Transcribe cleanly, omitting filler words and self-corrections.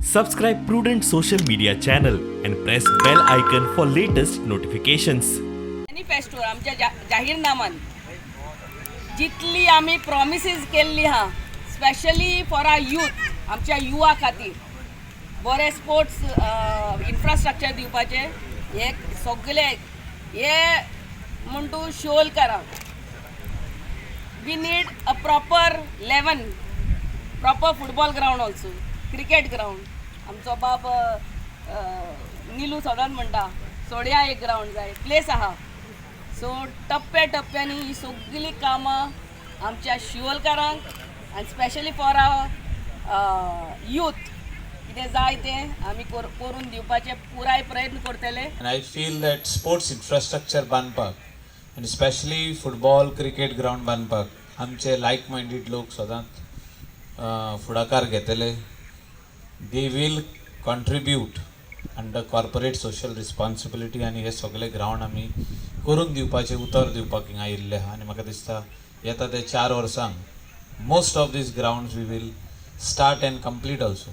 Subscribe Prudent social media channel and press bell icon for latest notifications. Manifesto आमच्या जाहीरनामान जितली आमी promises केल्ली आहा, स्पेशली फॉर our youth, आमच्या युवा खातीर बरे स्पोर्ट्स इन्फ्रास्ट्रक्चर दिवपाचें, हे सगळे हे म्हण तूं शिवोलकारांक we need a proper 11, proper football ground also, cricket ground. आमचो बाब निलू सदांच म्हणटा, सोड्या एक ग्रावंड जाय, प्लेस आहा. सो टप्प्या टप्प्यांनी ही सगळीं कामां आमच्या शिवोलकारांक आनी स्पेशली फॉर our youth कितें जाय तें आमी करून दिवपाचे पुराय प्रयत्न करतले. And I feel that sports infrastructure बांदपाक आनी स्पेशली फुटबॉल, क्रिकेट ग्रावंड बांदपाक आमचे लायक मायंडेड लोक सदांच फुडाकार घेतले. They will contribute under corporate social responsibility आनी हे सगळे ग्रावंड आमी करून दिवपाचें उतर दिवपाक हिंगा आयिल्ले आहा. आनी म्हाका दिसता येता ते 4 वर्सांक most of these grounds we will start and complete also.